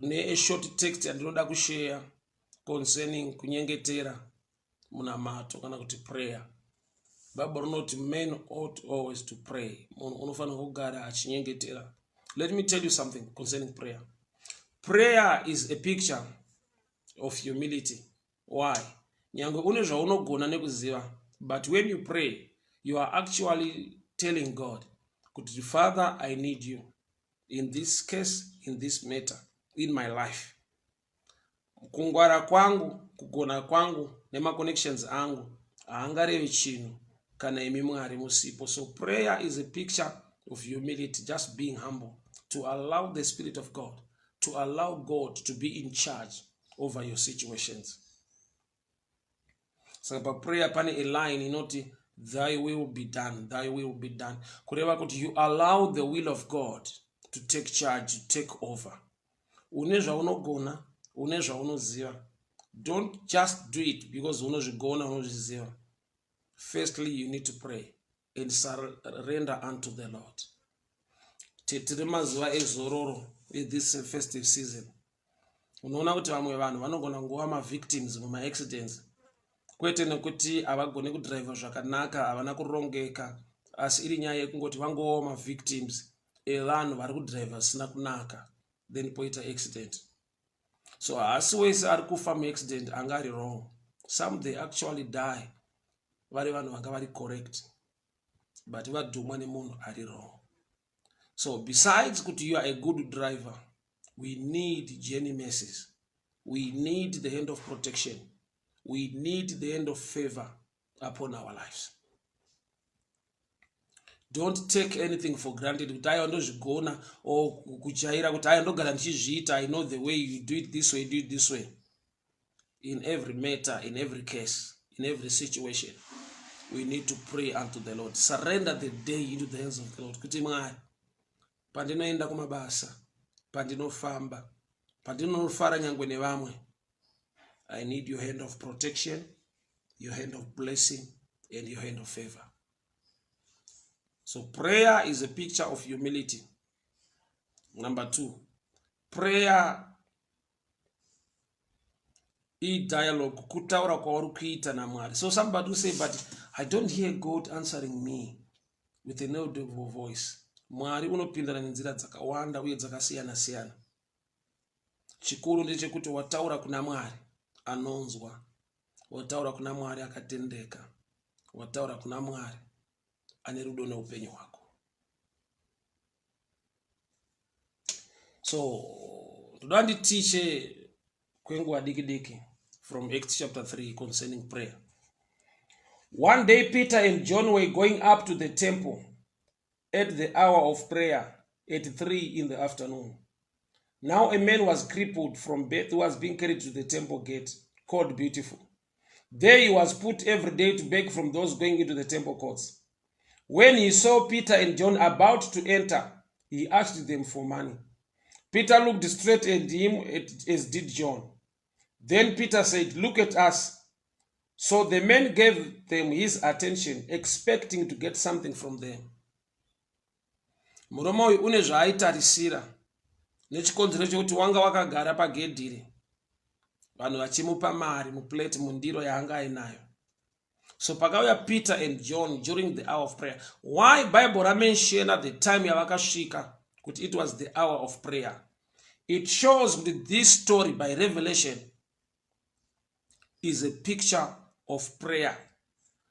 Neshort text yandinoda kusheya concerning kunyengetera, munamato kana kuti prayer. Bible rinoti men ought always to pray. Munhu unofanira kugara achinyengetera. Let me tell you something concerning prayer. Prayer is a picture of humility. Why? Nyange une zvaunogona nekuziva, but when you pray, you are actually telling God kuti, "Father, I need you in this case, in this matter, in my life. Kungwara kwangu, kugona kwangu nemaconnections angu haangarevi chinhu kana imi Mwari musipo." So prayer is a picture of humility, just being humble to allow the Spirit of God, to allow God to be in charge over your situations. Saka paprayer pane a line inoti, "Thy will be done, thy will be done," kureva kuti you allow the will of God to take charge, to take over. Une zvaunogona, une zvaunoziva, don't just do it because unozvigona, unozviziva. Firstly, you need to pray and surrender unto the Lord. Tiri mazuva ezororo, this festive season, unoona kuti vamwe vanhu vanogona kunguva mavictims mumaaccidents, kwete nekuti havagoni kudhiraivha zvakanaka, havana kurongeka, asi iri nyaya yekungoti vangovawo mavictims evanhu vari kudhiraivha zvisina kunaka, then poita accident. So haasi wese ari kufa muaccident anga ari wrong. Some, they actually die vari vanhu vanga vari correct, but vadhumwa nemunhu ari wrong. So besides kuti you are a good driver, we need journey mercies, we need the hand of protection, we need the hand of favor upon our lives. Don't take anything for granted kuti aiwa, ndozvigona, or kujaira kuti aiwa, ndogara ndichizviita, I know the way you do it this way, do it this way. In every matter, in every case, in every situation, we need to pray unto the Lord. Surrender the day into the hands of the Lord kuti, "Mwari, pandinoenda kumabasa, pandinofamba, pandinofara nyangwe nevamwe, I need your hand of protection, your hand of blessing and your hand of favor." So prayer is a picture of humility. Number two, prayer idialogue, kutaura kwauri kuita naMwari. So somebody will say, "But I don't hear God answering me with an audible voice." Mwari unopindana nenzira dzakawanda uye dzakasiyana siyana. Chikuru ndechekuti wataura kuna Mwari anonzwa, wataura kuna Mwari akatendeka, wataura kuna Mwari ane rudo neupenyu hwako. So ndoda nditiche kwenguva diki diki from Acts chapter 3 concerning prayer. One day Peter and John were going up to the temple at the hour of prayer, at 3 in the afternoon. Now a man was crippled from birth who was being carried to the temple gate, called Beautiful. There he was put every day to beg from those going into the temple courts. When he saw Peter and John about to enter, he asked them for money. Peter looked straight at him, as did John. Then Peter said, "Look at us." So the man gave them his attention, expecting to get something from them. Murume uyu une zvaaitarisira nechikonzero chekuti wanga wakagara pagedhiri, vanhu vachimupa mari muplate, mundiro yaanga ainayo. So pakauya Peter and John during the hour of prayer, why Bible ramentiona the time yavakasvika kuti it was the hour of prayer? It shows kuti this story by revelation is a picture of prayer.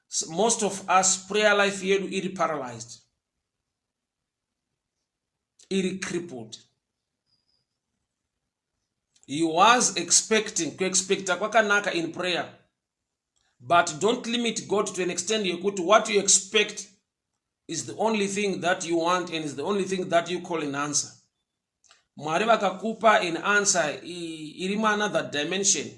So most of us, prayer life yedu iri paralyzed, iri crippled. He was expecting. Kuexpecta kwakanaka in prayer, but don't limit God to an extent yekuti what you expect is the only thing that you want and is the only thing that you call an answer. Mwari vakakupa an answer iri muanother dimension,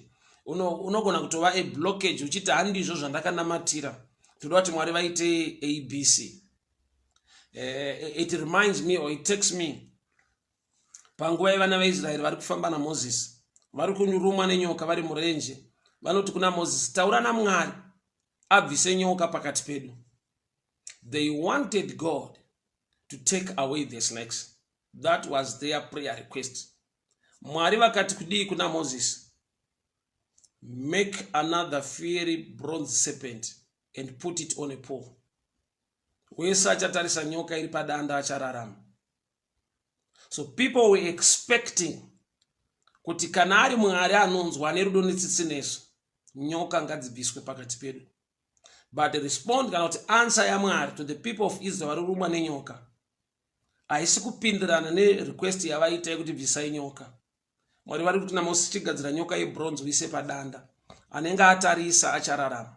unogona kutova a blockage uchiti, "Handizvo zvandakanamatira, toda kuti Mwari vaite ABC." It reminds me or it takes me panguva yevana vaIsraeri vari kufamba naMozisi, vari kurumwa nenyoka vari murenje. Vanoti kuna Mozisi, "Taura naMwari abvise nyoka pakati pedu." They wanted God to take away the snakes. That was their prayer request. Mwari vakati kudii kuna Moses? Make another fiery bronze serpent and put it on a pole. Wese achatarisa nyoka iri padanda achararama. So people were expecting kuti kana ari Mwari anonzwa ane rudo netsitsi nesu, nyoka ngadzibviswe pakati pedu. But respond kana kuti answer yaMwari to the people of Israel vari kurumwa nenyoka haisi kupindirana nerequest yavaita yekuti bvisai nyoka. Mwari vari kuti naMosi, chigadzira nyoka yebronze uise padanda, anenge atarisa achararama.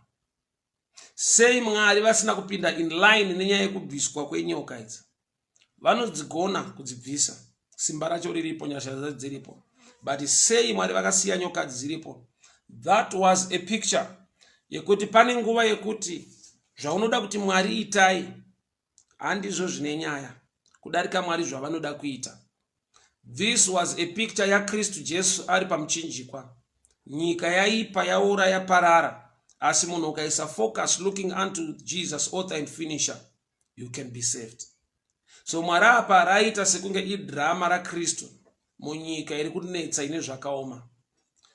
Sei Mwari vasina kupinda in line nenyaya yekubviswa kwenyoka idzi? Vanodzigona kudzibvisa, simba racho riripo, nyasha dzacho dziripo, but sei Mwari vakasiya nyoka dziripo? That was a picture yekuti pane nguva yekuti zvaunoda kuti Mwari itai handizvo zvine nyaya kudarika Mwari zvavanoda kuita. This was a picture yaKristu Jesu ari pamuchinjikwa. Nyika yaipa, yaora, yaparara, asi munhu ukaisa focus looking unto Jesus, author and finisher, you can be saved. So Mwari apa raita sekunge idrama raKristu munyika iri kunetsa ine zvakaoma.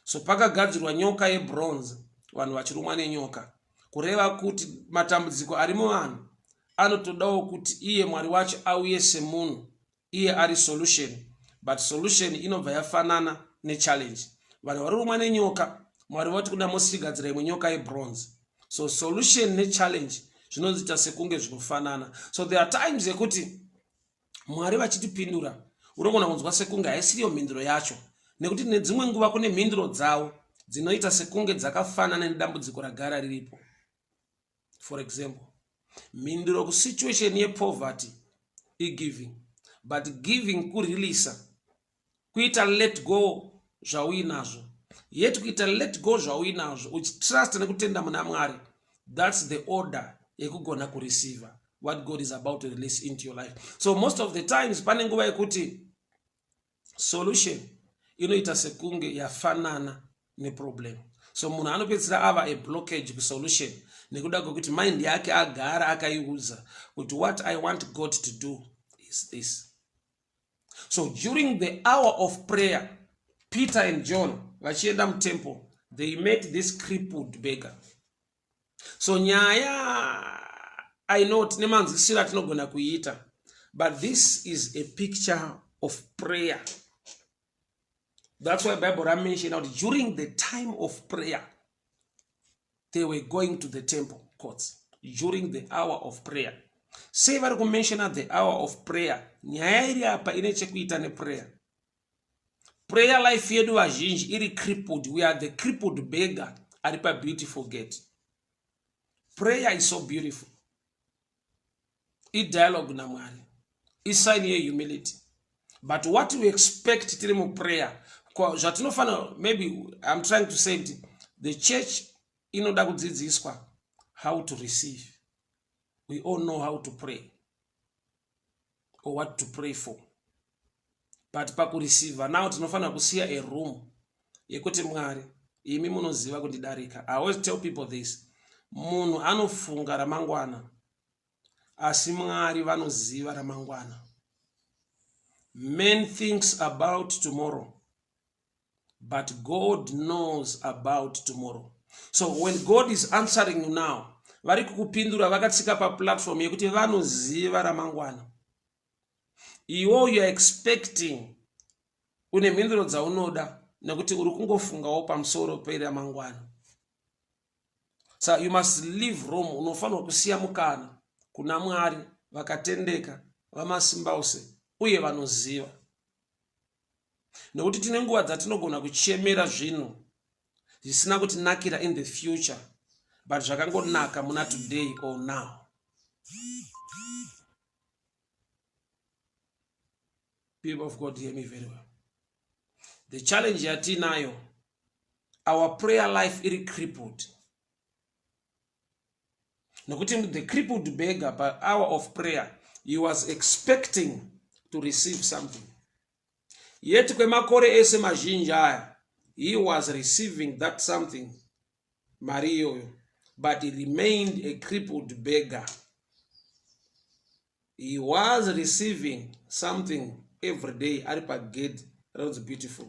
So pakagadzirwa nyoka yebronze, vanhu vachirumwa nenyoka, kureva kuti matambudziko ari muvanhu anotodawo kuti iye Mwari wacho auye semunhu, iye ari solution, but solution inobva yafanana nechallenge. Vanhu vari rumwa nenyoka, Mwari vati kuna Mosi, chigadzira imwe nyoka yebronze. So solution nechallenge zvinoita sekunge zvinofanana. So there are times yekuti Mwari vachitipindura, unogona kunzwa sekunge haisiriyo mhinduro yacho, nekuti nedzimwe nguva kune mhinduro dzavo dzinoita sekunge dzakafanana nedambudziko ragara riripo. For example, mhinduro kusituation yepoverty igiving, but giving kureleasa, kuita let go zvauinazvo. Yet kuita let go zvauinazvo uchitrust nekutenda muna Mwari, that's the order yekugona kureceiva what God is about to release into your life. So most of the times pane nguva yekuti solution inoita sekunge yafanana neproblem. So munhu anopedzisira ava a blockage kusolution nekuda kwekuti mind yake agara akaiudza kuti what I want God to do is this. So during the hour of prayer, Peter and John vachienda mutemple, they met this crippled beggar. So nyaya, I know tine manzwisiro atinogona kuiita, but this is a picture of prayer. That's why Bible ramention kuti during the time of prayer they were going to the temple courts during the hour of prayer. Sei vari kumentiona the hour of prayer? Nyaya iri apa ine chekuita neprayer. Prayer life yedu vazhinji iri crippled. We are the crippled beggar ari pabeautiful gate. Prayer is so beautiful. Idialogue naMwari, isign yehumility, but what we expect tiri muprayer, zvatinofanira, maybe I'm trying to say kuti the church inoda kudzidziswa how to receive. We all know how to pray or what to pray for, but pakureceiva now tinofanira kusiya a room yekuti Mwari, imi munoziva kundidarika. I always tell people this: munhu anofunga ramangwana, asi Mwari vanoziva ramangwana. Man thinks about tomorrow, but God knows about tomorrow. So when God is answering you now, vari kukupindura vakatsika paplatform yekuti vanoziva ramangwana. Iwo you are expecting, une mhinduro dzaunoda nekuti uri kungofungawo pamusoro peramangwana. So you must leave room. Unofanirwa kusiya mukana kuna Mwari vakatendeka, vamasimba ose uye vanoziva, nekuti tine nguva dzatinogona kuchemera zvinhu zvisina kutinakira in the future, but zvakangonaka muna today or now. People of God, hear me very well. The challenge yatinayo, our prayer life iri crippled, nokuti the crippled beggar per hour of prayer, he was expecting to receive something, yet kwemakore ese mazhinji aya he was receiving that something, mari iyoyo, but he remained a crippled beggar. He was receiving something every day ari pagate. Rinonzi Beautiful.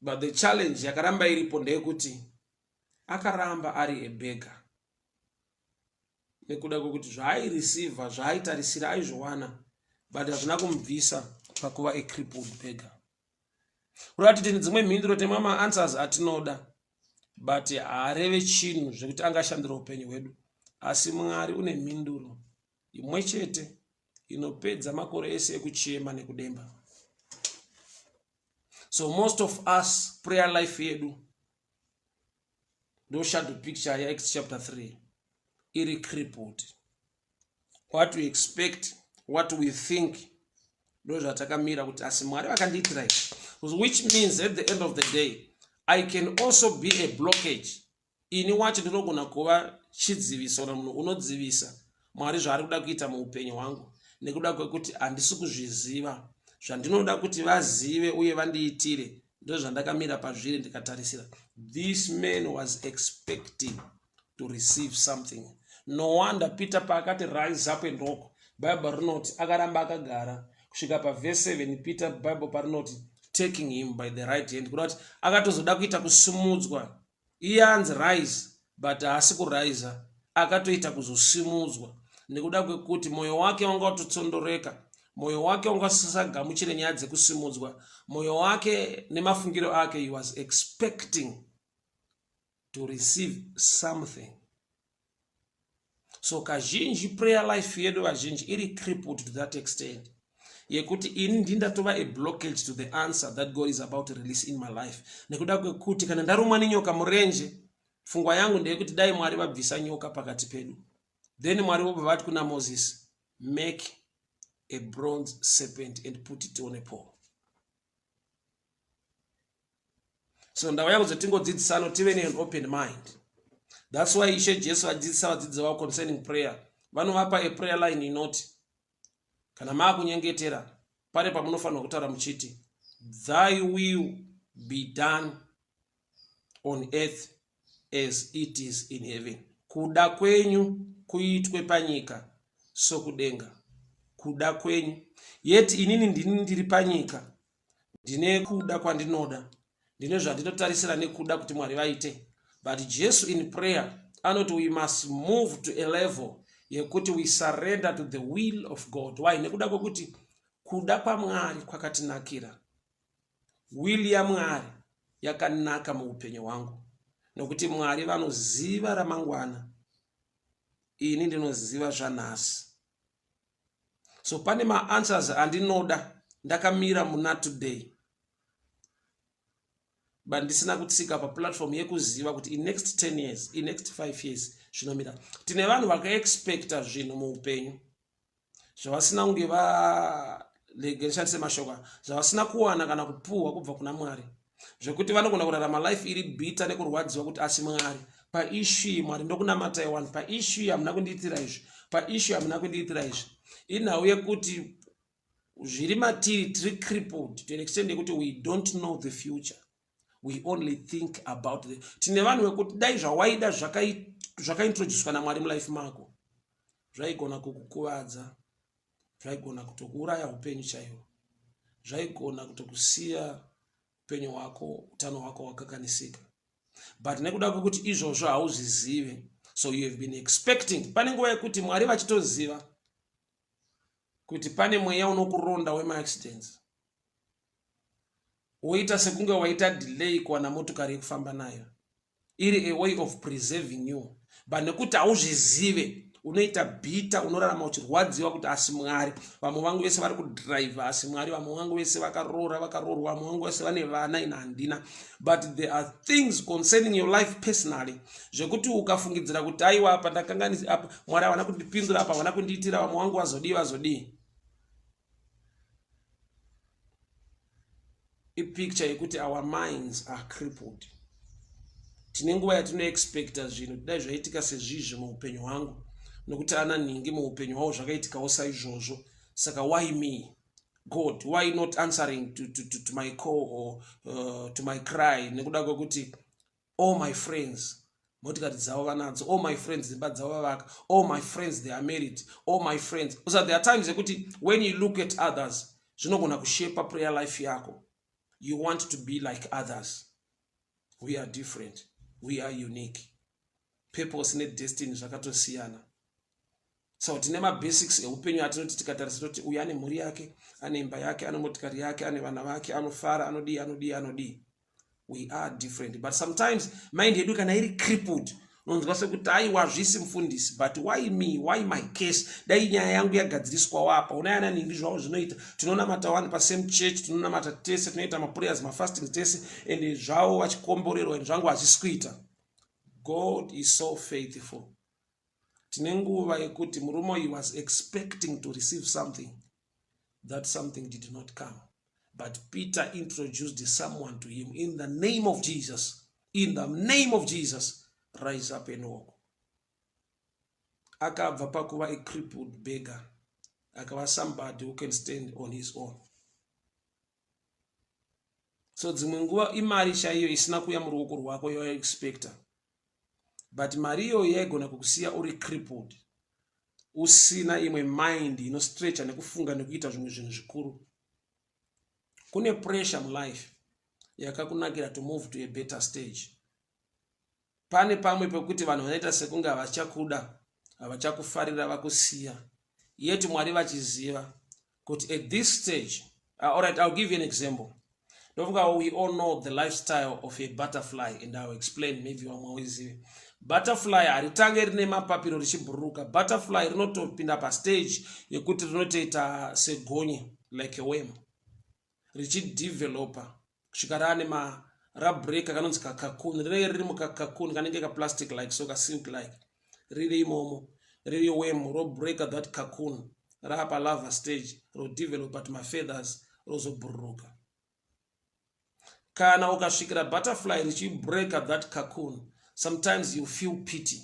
But the challenge yakaramba iripo ndeyekuti akaramba ari a beggar nekuda kwekuti zvaaireceiva, zvaaitarisira aizviwana, but hazvina kumubvisa pakuva a crippled beggar. Kureva kuti tine dzimwe mhinduro, tine maanswers atinoda, but haareve chinhu zvekuti angashandira upenyu hwedu. Asi Mwari une mhinduro imwe chete inopedza makore ese ekuchema nekudemba. So most of us, prayer life yedu ndo shadow picture yaActs chapter 3, iri crippled. What we expect, what we think, ndo zvatakamira kuti asi Mwari vakandiitira izvi, which means at the end of the day I can also be a blockage. Ini wacho ndinogona kuva chidziviso kana munhu unodzivisa Mwari zvaari kuda kuita muupenyu hwangu nekuda kwekuti handisi kuzviziva zvandinoda kuti vazive uye vandiitire. Ndo zvandakamira pazviri ndikatarisira. This man was expecting to receive something. No wonder Peter paakati, "Rise up and walk," Bible rinoti akaramba akagara kusvika pavhesi 7, Peter, Bible parinoti, taking him by the right hand, kuda kuti akatozoda kuita kusumudzwa. Iye anzi rise, but haasi kuraiza, akatoita kuzosimudzwa nekuda kwekuti mwoyo wake wanga watotsondoreka, mwoyo wake wanga usisagamuchire nyaya dzekusimudzwa. Mwoyo wake nemafungiro ake, he was expecting to receive something. So kazhinji prayer life yedu vazhinji iri crippled to that extent yekuti ini ndindatova a blockage to the answer that God is about to release in my life, nekuda kwekuti kana ndarumwa nenyoka murenje, pfungwa yangu ndeyekuti dai Mwari vabvisa nyoka pakati pedu. Then Mwari vobva vati kuna Moses, "Make a bronze serpent and put it on a pole." So ndauya kuzo tingodzidzisano, tive nean open mind. That's why Ishe Jesu vadzidzisa vadzidzi vavo concerning prayer, vanovapa a prayer line inoti kana maakunyengetera, pane pamunofanirwa kutaura muchiti, "Thy will be done on earth as it is in heaven." Kuda kwenyu kuitwe panyika sokudenga. Kuda kwenyu. Yet inini ndini ndiri panyika, ndine kuda kwandinoda, ndine zvandinotarisira nekuda kuti Mwari vaite. But Jesu in prayer anoti we must move to a level yekuti we surrender to the will of God. Why? Nekuda kwekuti kuda kwaMwari kwakatinakira. Will yaMwari yakanaka muupenyu hwangu, nokuti Mwari vanoziva ramangwana, ini ndinoziva zvanhasi. So pane maanswers andinoda ndakamira muna today, but ndisina kutsika paplatform yekuziva kuti in next 10 years, in next 5 years zvinomira. Tine vanhu vakaexpecta zvinhu muupenyu zvavasina kunge varegeshandise mashoko, zvavasina kuwana kana kupuhwa kubva kuna Mwari, zvekuti vanogona kurarama life iri bitter nekurwadziwa kuti asi Mwari, paissue, Mwari ndokunamatai wani, paissue hamuna kundiitira izvi, paissue hamuna kundiitira izvi. Inhau yekuti zviri matiri, tiri crippled to an extent yekuti we don't know the future, we only think about the. Tine vanhu vekuti dai zvawaida zvakaintroducwa naMwari mulife mako, zvaigona kukukuvadza, zvaigona kutokuuraya upenyu chaihwo, zvaigona kutokusiya upenyu hwako, utano hwako hwakakanisika. But nekuda kwekuti izvozvo hauzvizive, so you have been expecting. Pane nguva yekuti Mwari vachitoziva kuti pane mweya unokuronda wemaaccidents, woita sekunge waita delay kuwana motokari yekufamba nayo, iri a way of preserving you. But nekuti hauzvizive, unoita bitter, unorarama uchirwadziwa kuti asi Mwari, vamwe vangu vese vari kudhiraivha, asi Mwari, vamwe vangu vese vakaroora, vakaroorwa, vamwe vangu vese vane vana, ina handina. But there are things concerning your life personally zvekuti ukafungidzira kuti aiwa, apa ndakanganisi, apa Mwari havana kundipindura, apa havana kundiitira, vamwe vangu vazodii, vazodii. Ipicture yekuti our minds are crippled. Tine nguva yatinoexpecta zvinhu, dai zvaitika sezvizvi muupenyu hwangu, nokuti ana nhingi muupenyu hwavo zvakaitikawo saizvozvo, saka why me, God? Why not answering to my call or to my cry? Nekuda kwekuti all my friends motikari dzavo vanadzo, all my friends dzimba dzavo vavaka, all my friends they are married, all my friends. So there are times yekuti when you look at others, Zvinogona kushepa prayer life yako. You want to be like others. We are different, we are unique. Purpose nedestiny zvakatosiyana. So tine mabasics eupenyu atinoti tikatarisa toti uyu ane mhuri yake, ane imba yake, ane motikari yake, ane vana vake, anofara, anodii, anodii, anodii. We are different, but sometimes mind yedu kana iri crippled, unonzwa sekuti aiwa, zvisi mufundisi, but why me? Why my case? Dai nyaya yangu yagadziriswawo apa. Unayana ningi zvavo zvinoita, tinonamata wani pasame church, tinonamata tese, tinoita maprayers, mafastings tese, and zvavo vachikomborerwa and zvangu hazvisi kuita. God is so faithful. Tine nguva yekuti murume uyu was expecting to receive something. That something did not come, but Peter introduced someone to him. "In the name of Jesus, in the name of Jesus, rise up and walk." Akabva pakuva a crippled beggar, akava somebody who can stand on his own. So dzimwe nguva imari chaiyo isina kuuya muruoko rwako yawaexpecta, but mari iyoyo yaigona kukusiya uri crippled, usina imwe mind inostretcha nekufunga nekuita zvimwe zvinhu zvikuru. Kune pressure mulife yakakunakira to move to a better stage. Pane pamwe pekuti vanhu vanoita sekunge havachakuda, havachakufarira, vakusiya, yet Mwari vachiziva kuti at this stage. Alright, I'll give you an example. Ndofunga we all know the lifestyle of a butterfly, and I'll explain, maybe vamwe uizive. Butterfly haritange rine mapapiro richibhururuka. Butterfly rinotopinda pastage yekuti rinotoita segonye, like a worm, richidevelopa kusvika raane rabreaka kanonzi kacocoon. Rinenge riri mukacocoon kanenge kaplastic like so, kasilk like, riri imomo, riri worm. Robreaka that cocoon raapa larva stage, rodevelopa tumafeathers, rozobhururuka. Kana ukasvikira butterfly richibreaka that cocoon, sometimes you feel pity.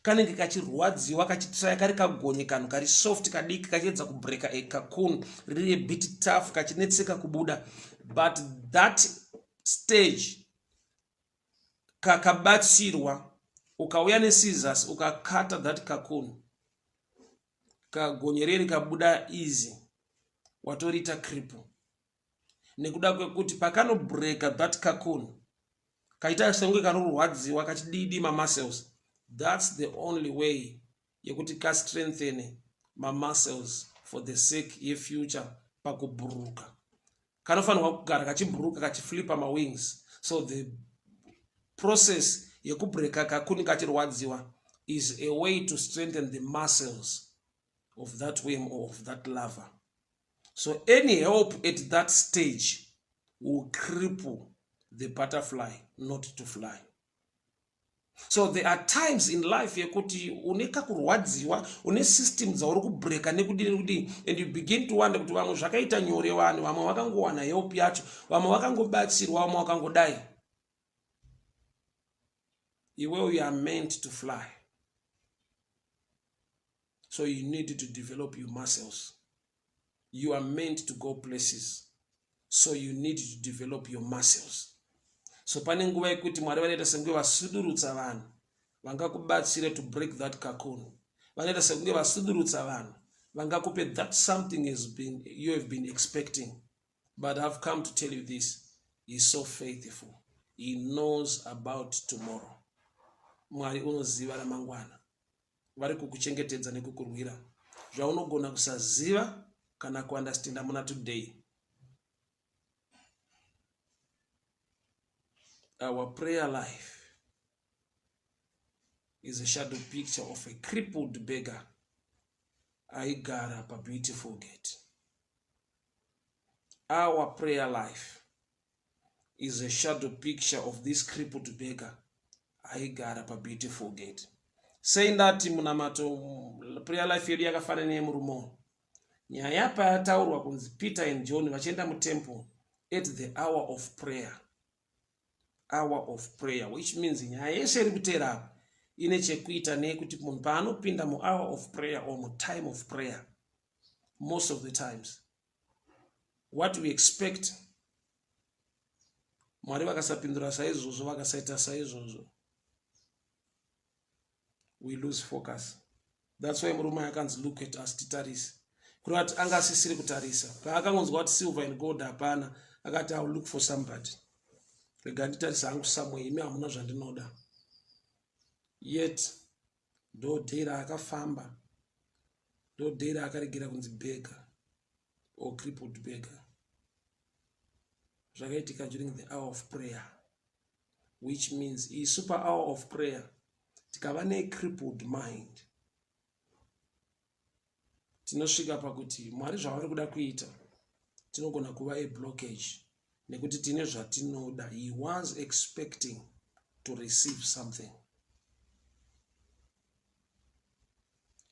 Kanenge kachirwadziwa, kachitraya, kari kagonye, kanhu kari soft, kadiki, kachiedza kubreaka a cocoon riri bit tough, kachinetseka kubuda. But that stage kakabatsirwa, ukauya nescissors ukakata that cocoon, kagonye rikabuda easy. Watoriita cripple nekuda kwekuti pakanobreaka that cocoon kaita senge kanorwadziwa, kachididi mamuscles. That's the only way yekuti kastrengthene mamuscles for the sake yefuture. Pakubhururuka kanofanirwa kugara kachibhuruka, kachiflipa mawings. So the process yekubreaka cocoon kachirwadziwa is a way to strengthen the muscles of that worm or of that larva. So any help at that stage will cripple the butterfly not to fly. So there are times in life yekuti une kakurwadziwa, une system dzauri kubreka nekudii nekudii, and you begin to wonder kuti vamwe zvakaita nyore, vanhu vamwe vakangowana help yacho, vamwe vakangobatsirwa, vamwe vakangodai. Iwe, you are meant to fly, so you need to develop your muscles. You are meant to go places, so you need to develop your muscles. So pane nguva yekuti Mwari vanoita sekunge vasudurutsa vanhu vangakubatsire to break that cocoon, vanoita sekunge vasudurutsa vanhu vangakupe that something has been, you have been expecting. But I've come to tell you this: He's so faithful. He knows about tomorrow. Mwari unoziva ramangwana, vari kukuchengetedza nekukurwira zvaunogona kusaziva kana kuunderstanda muna today. Our prayer life is a shadow picture of a crippled beggar aigara paBeautiful Gate. Our prayer life is a shadow picture of this crippled beggar aigara paBeautiful Gate. Sei ndati munamato, prayer life yedu yakafanana neyemurume? Nyaya payataurwa kunzi Peter and John vachienda mutemple at the hour of prayer, hour of prayer, which means nyaya yese iri kuteera apa ine chekuita nekuti munhu paanopinda muhour of prayer or mutime of prayer, most of the times what we expect, Mwari vakasapindura saizvozvo, vakasaita saizvozvo, we lose focus. That's why murume akanzi, "Look at us," titarise. Kureva kuti anga asisiri kutarisa. Paakangonzwa kuti silver and gold hapana, akati I will look for somebody. Rega nditarisa hangu somewhere, imi hamuna zvandinoda. Yet ndo day raakafamba, ndo day raakaregera kunzi beggar or crippled beggar. Zvakaitika during the hour of prayer, which means isu pa hour of prayer tikava necrippled mind tinosvika pakuti mwari zvavari kuda kuita tinogona kuva a blockage nekuti tine zvatinoda. He was expecting to receive something.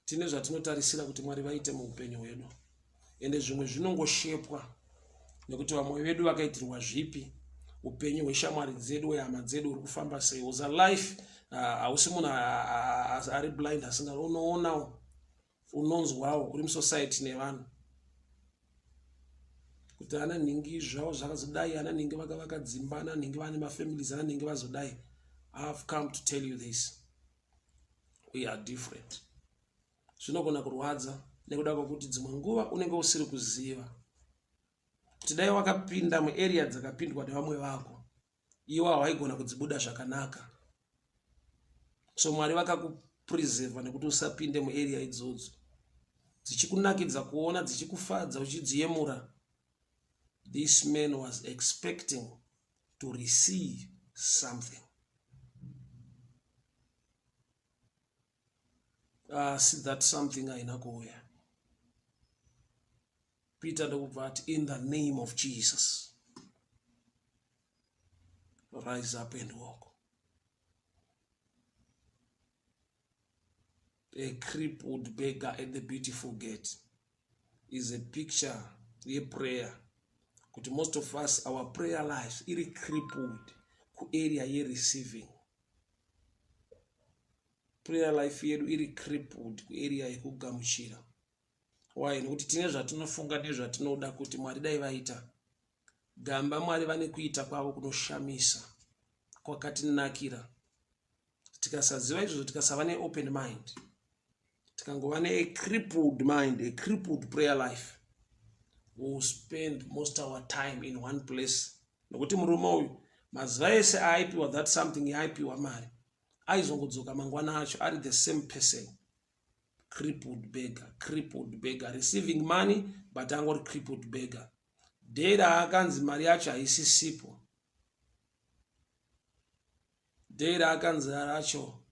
Tine zvatinotarisira kuti mwari vaite muupenyu hwedu, ende zvimwe zvinongoshepwa nekuti vamwe vedu vakaitirwa zvipi, upenyu hweshamwari dzedu, hwehama dzedu uri kufamba sei. Was a life hausi uh, munhu ari blind asinga unoonawo, unonzwawo uri musociety nevanhu kuti ana nhingi zvavo zvakazodai, ana nhingi vakavaka dzimba, ana nhingi vane mafamilies, ana nhingi vazodai. I have come to tell you this, we are different. Zvinogona kurwadza nekuda kwekuti dzimwe nguva unenge usiri kuziva kuti dai wakapinda muarea dzakapindwa nevamwe vako, iwe hawaigona kudzibuda zvakanaka. So Mwari vakakupreserva nekuti usapinde muarea idzodzo dzichikunakidza kuona, dzichikufadza, uchidziyemura. This man was expecting to receive something, asi that something haina kuuya. Peter ndokubva ati, in the name of Jesus, rise up and walk. A crippled beggar at the beautiful gate is a picture yeprayer, kuti most of us, our prayer lives iri crippled kuarea yereceiving. Prayer life yedu iri crippled kuarea yekugamuchira. Why? Nekuti tine zvatinofunga nezvatinoda kuti Mwari dai vaita. Gamba Mwari vane kuita kwavo kunoshamisa kwakatinakira. Tikasaziva izvozvo, tikasava neopen mind, tikangova neacrippled mind, a crippled prayer life, we will spend most our time in one place. Nokuti murume uyu mazuva ese aaipiwa that something yaaipiwa mari, aizongodzoka mangwana acho ari the same person, crippled beggar, crippled beggar, receiving money but angori crippled beggar. Day raakanzi mari yacho haisisipo, day raakanzi racho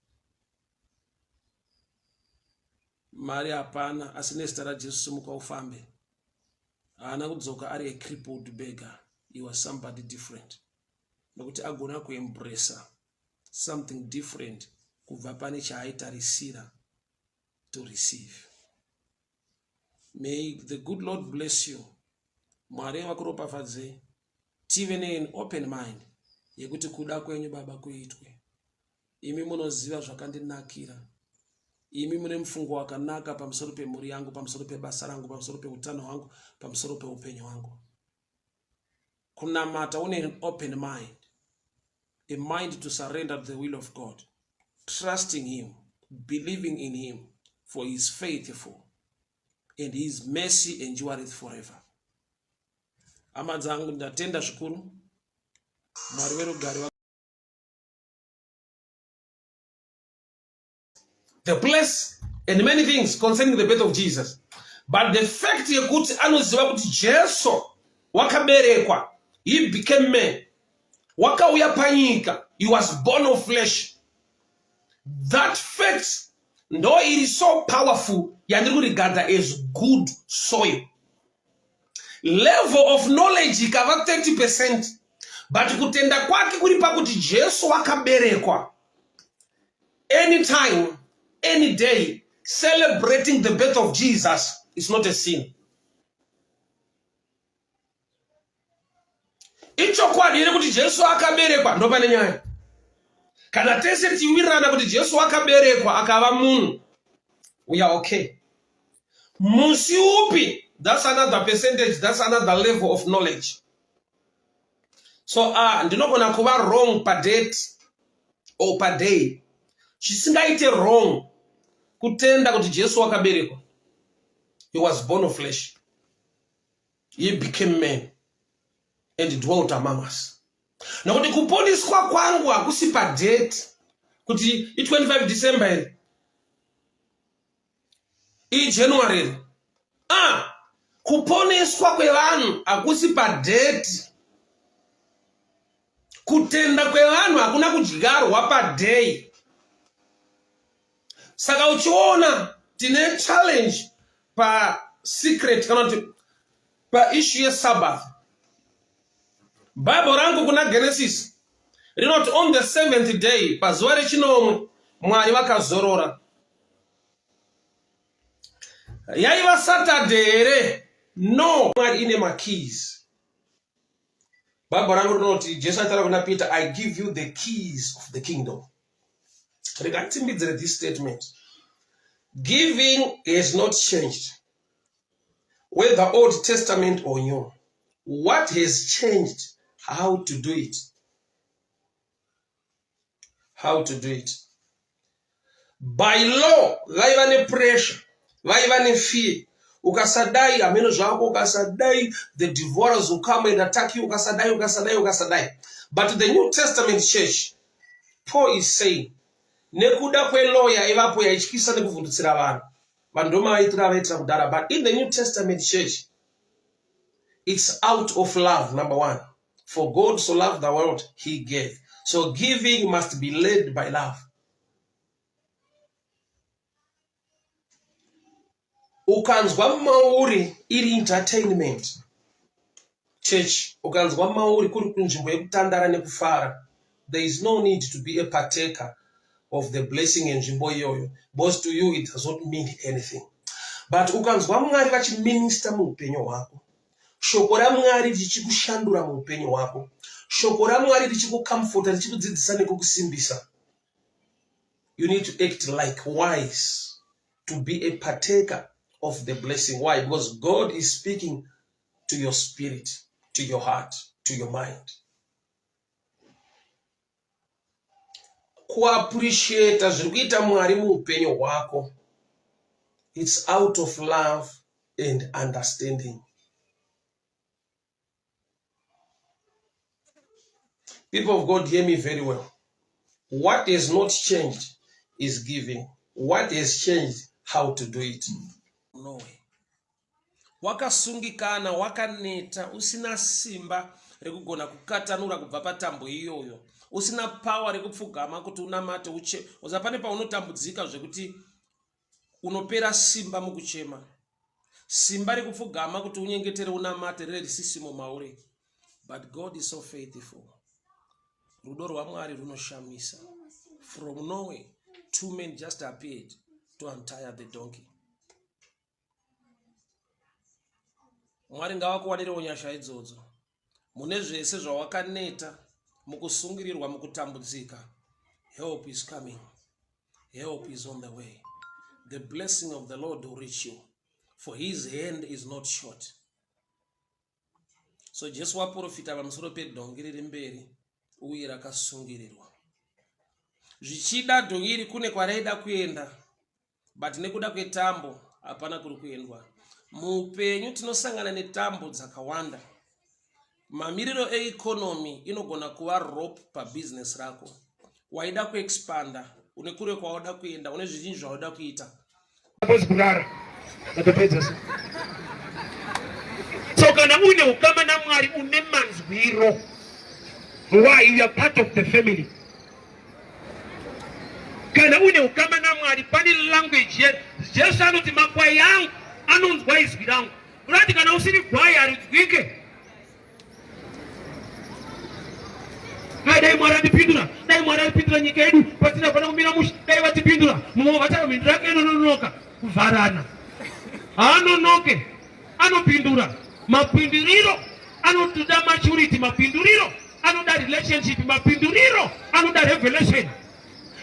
mari hapana, asi nezita raJesu simuka ufambe, haana kudzoka ari a crippled beggar. He was somebody different, nokuti agona kuembracea something different kubva pane chaaitarisira to receive. May the good Lord bless you. Mwari vakuropafadzei. Tive nean open mind yekuti kuda kwenyu Baba kuitwe. Imi munoziva zvakandinakira. Imi mune mufungo wakanaka pamusoro pemhuri yangu, pamusoro pebasa rangu, pamusoro peutano hwangu, pamusoro peupenyu hwangu. Kunamata une an open mind, a mind to surrender to the will of God, trusting him, believing in him, for he is faithful and his mercy endureth forever. Hama dzangu, ndatenda zvikuru. Mwari werugare. The place and many things concerning the birth of Jesus, but the fact yekuti anoziva kuti Jesu wakaberekwa, he became man, wakauya panyika, he was born of flesh, that fact ndo iri so powerful yandiri kurigadha as good soil. Level of knowledge ikava 30%, but kutenda kwake kuri pakuti Jesu wakaberekwa, anytime, any day, celebrating the birth of Jesus is not a sin. Ichokwadi here kuti Jesu akaberekwa? Ndo pane nyaya. Kana tese tichiwirirana kuti Jesu akaberekwa akava munhu, we are okay. Musi upi? That's another percentage, that's another level of knowledge. So ndinogona kuva wrong padate or paday. Chisingaite wrong kutenda kuti Jesu wakaberekwa. He was born of flesh. He became man and dwelt among us. Nokuti kuponiswa kwangu hakusi padate kuti i25 December here, iJanuary here. Ah, kuponeswa kwevanhu hakusi padate. Kutenda kwevanhu hakuna kudyarwa paday. Saka uchiona tine challenge pasecret kana kuti paissue yesabbath. Bible rangu kuna Genesis rinoti on the seventh day, pazuva rechinomwe, Mwari vakazorora. Yaiva Saturday here? No. Mwari ine makeys. Bible rangu rinoti Jesu aitaura kuna Peter, I give you the keys of the kingdom. Rega nditsimbidzire this statement. Giving has not changed, whether Old Testament or New. What has changed? How to do it. How to do it. By law, vaiva nepressure, vaiva nefear. Ukasadai, hameno zvako, ukasadai, the devourers will come and attack you, ukasadai, ukasadai, ukasadai. But the New Testament church, Paul is saying, nekuda kwelaw yaivapo yaityisa nekuvhundutsira vanhu, vanhu ndomavaitira avaitira kudhara. But in the New Testament church, it's out of love, number one. For God so loved the world, he gave. So giving must be led by love. Ukanzwa mauri iri entertainment church, ukanzwa mauri kuri kunzvimbo yekutandara nekufara, there is no need to be a partaker of the blessing yenzvimbo iyoyo, because to you it does not mean anything. But ukanzwa Mwari vachiminista muupenyu hwako, shoko raMwari richikushandura muupenyu hwako, shoko raMwari richikucomforta, richikudzidzisa nekukusimbisa, you need to act like wise to be a partaker of the blessing. Why? Because God is speaking to your spirit, to your heart, to your mind. Kuappreciata zviri kuita Mwari muupenyu hwako, it's out of love and understanding. People of God, hear me very well. What has not changed is giving. What has changed, how to do it. No way. Wakasungikana, wakaneta, usina simba rekugona kukatanura kubva patambo iyoyo, usina power rekupfugama kuti unamate uche. Uza pane paunotambudzika zvekuti unopera simba mukuchema. Simba rekupfugama kuti unyengetere unamate rere risisimo mauri. But God is so faithful. Rudo rwaMwari runoshamisa. From nowhere, two men just appeared to untie the donkey. Mwari ngavakuwanirewo nyasha idzodzo mune zvese zvawakaneta mukusungirirwa, mukutambudzika. Help is coming. Help is on the way. The blessing of the Lord will reach you, for his hand is not short. So Jesu waprofita pamusoro pedhongi riri mberi uye rakasungirirwa. Zvichida dhongi iri kune kwaraida kuenda, but nekuda kwetambo hapana kuri kuendwa. Muupenyu tinosangana netambo dzakawanda. Mamiriro eikonomi inogona kuva rope pabhizinesi rako. Waida kuexpanda, une kure kwauda kuenda, une zvizhinji zvauda kuita. Suppose kurara ndatopedza so. So kana une ukama naMwari une manzwiro. Why? You are part of the family. Kana une ukama naMwari pane language ye Jesu anoti makwai angu anonzwa izwi rangu. Kurati kana usiri gwai harinzwike. Dai dai Mwari andipindura, dai Mwari andipindura nyika yedu patina pana kumira mushe, dai vatipindura. Mumwe vataura mhinduro yake inononoka kuvharana. Haanonoke, anopindura. Mapinduriro anotoda maturity, mapinduriro anoda relationship, mapinduriro anoda revelation.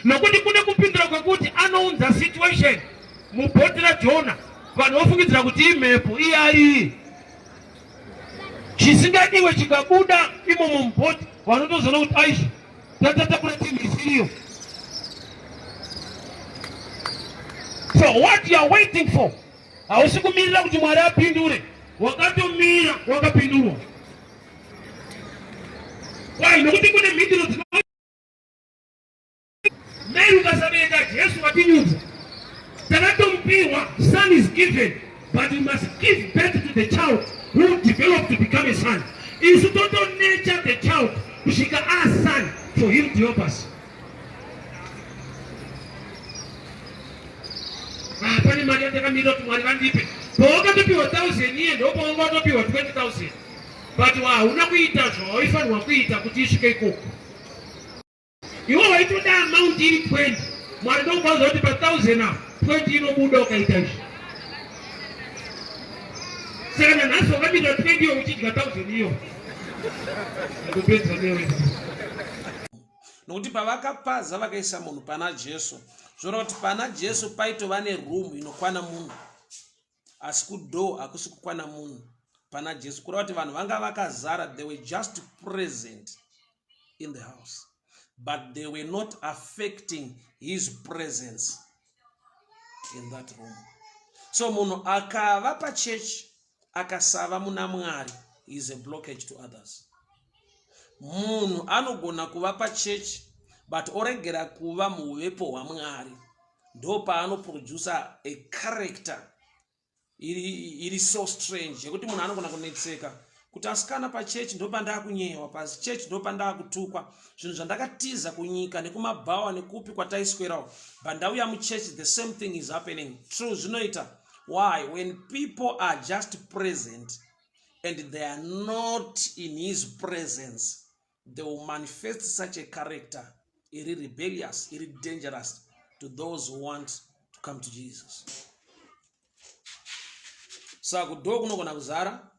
Nokuti kune kupindura kwekuti anounza situation mubhoti raJona, vanhu vofungidzira kuti imhepo, iye ari chisingadiwe chikabuda imomo mubhoti, vanotozoona kuti aizvi tatatakura chinhu isiriyo. So what you are waiting for? Hausi kumirira kuti Mwari apindure, wakatomira wakapindurwa. Why? Nokuti kune mhinduro dzino Mary ukasabereka Jesu watinyudza. Takatomupiwa, son is given, but you must give birth to the child who develop to become a son. Isu toto nature the child kusvika a son for him to help us. Ah, pane mari yandakamirira kuti Mwari vandipe. Pawakatopiwa 1000 iye ndopawanga watopiwa 20000. But hauna kuita zvawaifanirwa kuita kuti isvike ikoko. Iwe waitoda amount iri 20 Mwari ndokuvaudza kuti pa 1000 apa 20 inobuda ukaita izvi. Saka nanhasi wakabika 20 iyo uchidya 1000 iyo. Ndopedza newe. Nokuti pavakapaza vakaisa munhu pana Jesu, zvoreva kuti pana Jesu paitova neroom inokwana munhu. Asi kudoor hakusi kukwana munhu pana Jesu. Kureva kuti vanhu vanga vakazara, they were just present in the house, but they were not affecting his presence in that room. So munhu akava pachechi akasava muna Mwari is a blockage to others. Munhu anogona kuva pachechi but oregera kuva muhuvepo hwaMwari, ndopaanoproducer a character iri so strange yekuti munhu anogona kunetseka kuti asikana pachechi ndopandakunyewa pachechi ndopandakutukwa zvinhu zvandakatiza kunyika nekumabhawa nekupi kwataiswerawo but ndauya muchechi the same thing is happening. True, zvinoita. Why? When people are just present and they are not in his presence, they will manifest such a character iri rebellious, iri dangerous to those who want to come to Jesus. Saka kudhoo kunogona kuzara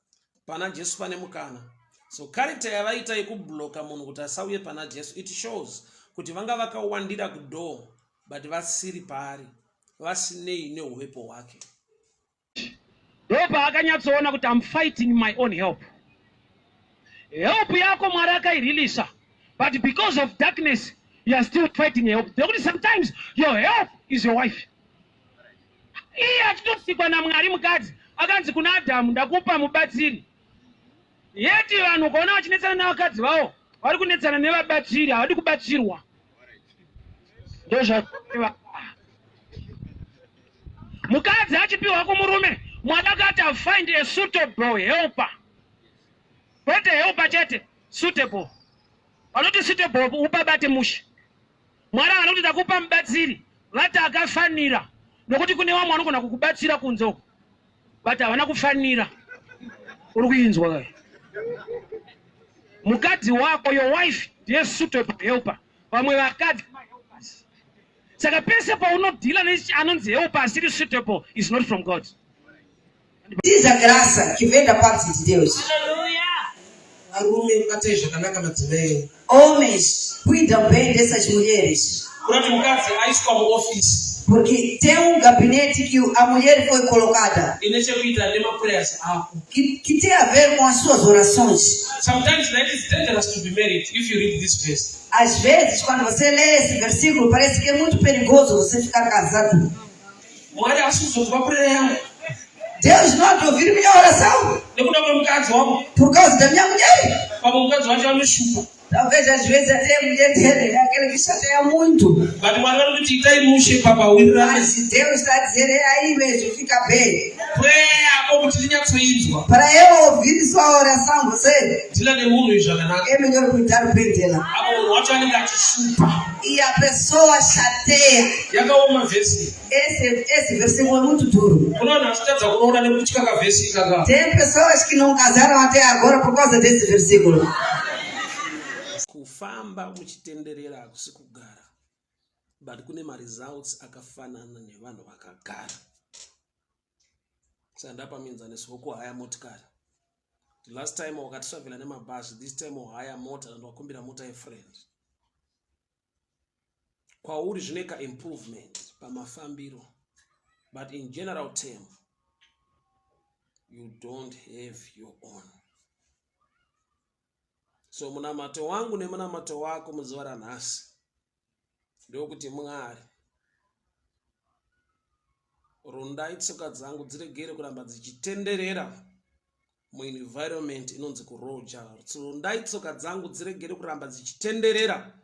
pana Jesu pane mukana. So character yavaita yekubloka munhu kuti asauye pana Jesu, it shows kuti vanga vakawandira kudhoo but vasiri paari, vasinei neuvepo hwake. Ndopaakanyatsoona kuti I'm fighting my own help. Help yako Mwari akaireleasa, but because of darkness you are still fighting help. Nekuti sometimes your help is your wife. Iye achitosikwa naMwari mukadzi akanzi kuna Adhamu, ndakupa mubatsiri. Yeti vanhu ukaona vachinetsana nevakadzi vavo, vari kunetsana nevabatsiri, havadi kubatsirwa. Ndozva mukadzi achipiwa kumurume, Mwari akati find a suitable helper, kwete helper chete, suitable. Vanoti suitable upabate mushe. Mwari haana kuti ndakupa mubatsiri, vati akafanira, nokuti kune vamwe vanogona kukubatsira kunze uko but havana kufanira. Uri kuinzwa kai? Mukadzi wako, your wife, ndiye suitable helper. Vamwe vakadzi mahelpers. Saka pese paunodhila neanonzi helper asiri suitable is not from God. Diz a graça que vem da parte de Deus. Varume, batai zvakanaka madzimai enyu. Homens, cuidam bem dessas mulheres. Kurati mukadzi aiswa muofisi Porque tem um gabinete que a mulher foi colocada, ine chekuita nemaprayers ako. que tem a ver com as suas orações. Sometimes life is dangerous to be married if you read this verse. Às vezes, quando você lê esse versículo, parece que é muito perigoso você ficar casado. Mwari haasi kuzonzwa prayer yangu Deus não há de ouvir minha oração nekuda kwemukadzi wangu. por causa da minha mulher. Pamwe mukadzi wacho anoshupa. Talvez às vezes até a mulher dele é aquele que chateia muito. But Mwari vari kuti itai mushe papawirirane. Mas Deus está a dizer, é aí mesmo, fica bem. Prayer yako kuti tinyatsoinzwa. Para eu ouvir sua oração, você Dhila nemunhu izvi zvakanaka. é melhor cuidar bem dela. Apo munhu wacho anenge achishupa. E a pessoa chateia. Yakaoma vhesi. Esse versículo é muito duro. Kune vanhu vachitadza kuroora nekutya kavhesi ikaka. Tem pessoas que não casaram até agora por causa desse versículo. Kufamba muchitenderera hakusi kugara, but kune maresults akafanana nevanhu vakagara. Saka ndapa muenzaniso wekuhaya motikari. The last time wakatravela nemabhazi, this time wahaya mota and wakumbira mota yefriend. Kwauri zvine ka improvement pamafambiro, but in general term you don't have your own. So munamato wangu nemunamato wako muzuva ranhasi ndokuti Mwari Rondai tsoka dzangu dziregere kuramba dzichitenderera muenvironment inonzi kuroja. Rondai tsoka dzangu dziregere kuramba dzichitenderera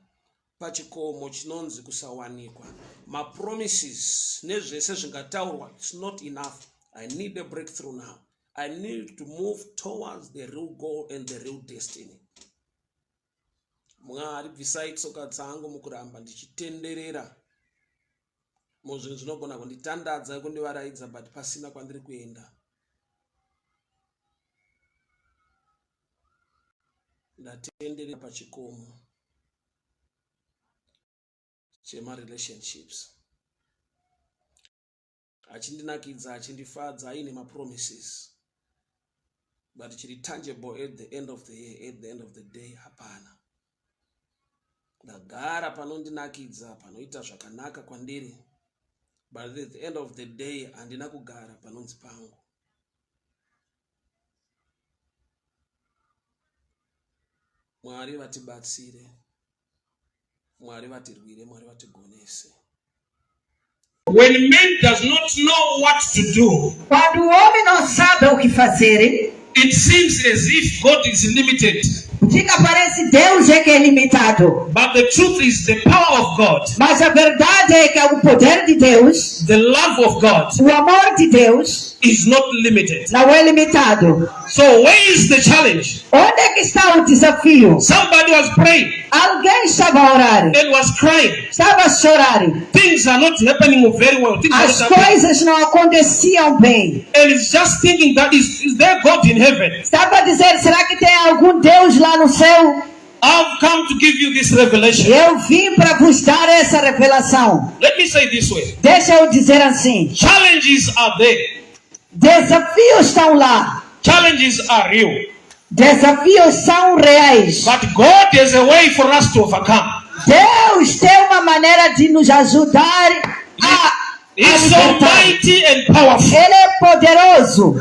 pachikomo chinonzi kusawanikwa. Mapromises nezvese zvingataurwa, it's not enough. I need a breakthrough now. I need to move towards the real goal and the real destiny. Mwari bvisai tsoka dzangu mukuramba ndichitenderera muzvinhu zvinogona kunditandadza kundivaraidza but pasina kwandiri kuenda. Ndatenderera pachikomo chemarelationships achindinakidza achindifadza aine mapromises but chiri tangible at the end of the year at the end of the day hapana. Ndagara panondinakidza panoita zvakanaka kwandiri but at the end of the day handina kugara panonzi pangu. Mwari vatibatsire, Mwari vatirwire, Mwari vatigonese. When man does not know what to do, Quando o homem não sabe o que fazer, it seems as if God is limited. fica parece Deus é que é limitado. But the truth is the power of God, Mas a verdade é que o poder de Deus, the love of God o amor de Deus, is not limited. não é limitado. So where is the challenge? Onde é que está o desafio? Somebody was praying Alguém estava a orar, and was crying. estava a chorar. Things are not happening very well. Things are As not happening. coisas não aconteciam bem. And it's just thinking that is there God in heaven? Estava a dizer: será que tem algum Deus lá no céu? I've come to give you this revelation. Eu vim para vos dar essa revelação. Let me say this way. Deixa eu dizer assim: Challenges are there. desafios estão lá. Challenges are real. Desafios são reais. But God has a way for us to overcome. Deus tem uma maneira de nos ajudar a, He's so libertar. mighty and powerful. Ele é poderoso.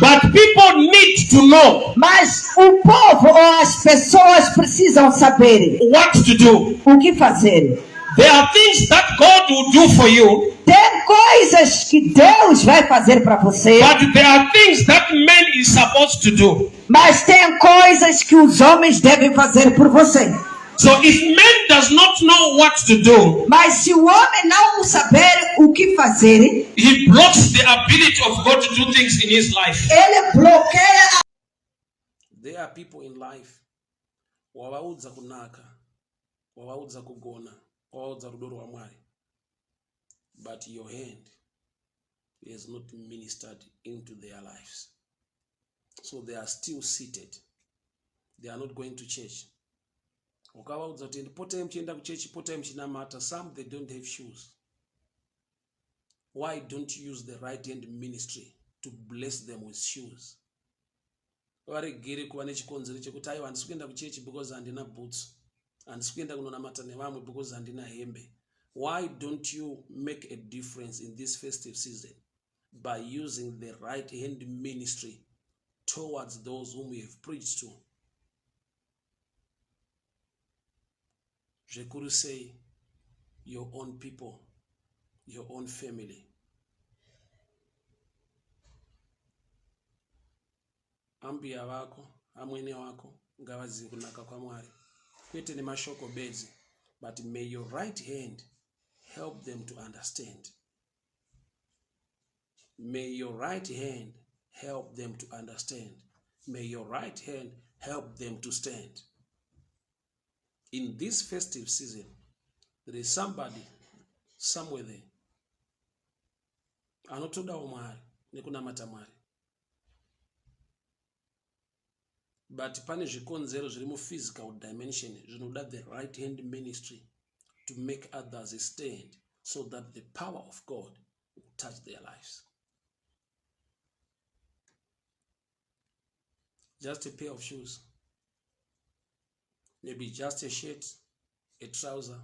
But people need to know Mas o povo ou as pessoas precisam saber what to do. o que fazer. There are things that God will do for you, Tem coisas que Deus vai fazer para você, but there are things that man is supposed to do. mas tem coisas que os homens devem fazer por você. So if man does not know what to do, Mas se o homem não saber o que fazer, he blocks the ability of God to do things in his life. ele bloqueia There are people in life wavaudza kunaka, wavaudza kugona, wavaudza rudo rwaMwari, but your hand has not ministered into their lives. So they are still seated. They are not going to church. Ukavaudza kuti potai muchienda kuchechi, potai muchinamata. Some they don't have shoes. Why don't you use the right hand ministry to bless them with shoes? Varegere kuva nechikonzero chekuti aiwa handisi kuenda kuchechi because handina boots, handisi kuenda kunonamata nevamwe because handina hembe. Why don't you make a difference in this festive season by using the right hand ministry towards those whom you have preached to? Zvikuru sei your own people, your own family. Ambuya vako, amwene wako ngavazive kunaka kwaMwari, kwete nemashoko bedzi, but may your right hand help them to understand. May your right hand help them to understand. May your right hand help them to stand. In this festive season, there is somebody somewhere there anotodawo Mwari nekunamata Mwari, but pane zvikonzero zviri muphysical dimension zvinoda the right hand ministry to make others stand so that the power of God will touch their lives. Just a pair of shoes, maybe just a shirt, a trouser,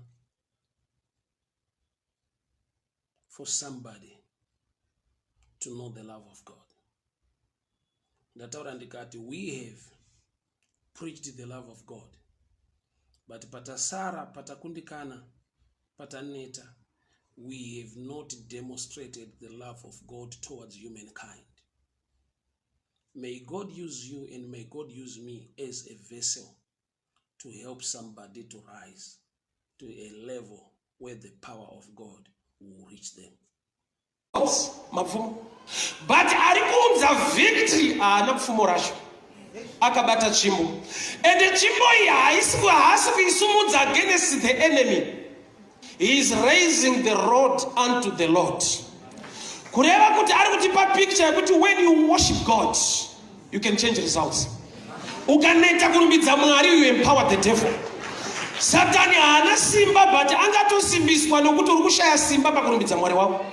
for somebody to know the love of God. Ndataura ndikati we have preached the love of God, but patasara, patakundikana, pataneta. We have not demonstrated the love of God towards humankind. May God use you and may God use me as a vessel to help somebody to rise to a level where the power of God will reach them. Mapfumo, but ari kuunza victory haana pfumo racho, akabata tsvimbo, ende tsvimbo iyi haisi, haasi kuisumudza against the enemy. He is raising the rod unto the Lord, kureva kuti ari kutipa picture yekuti when you worship God, you can change results. Ukaneta kurumbidza Mwari, you empower the devil. Satani haana simba, but angatosimbiswa nokuti uri kushaya simba pakurumbidza Mwari wako.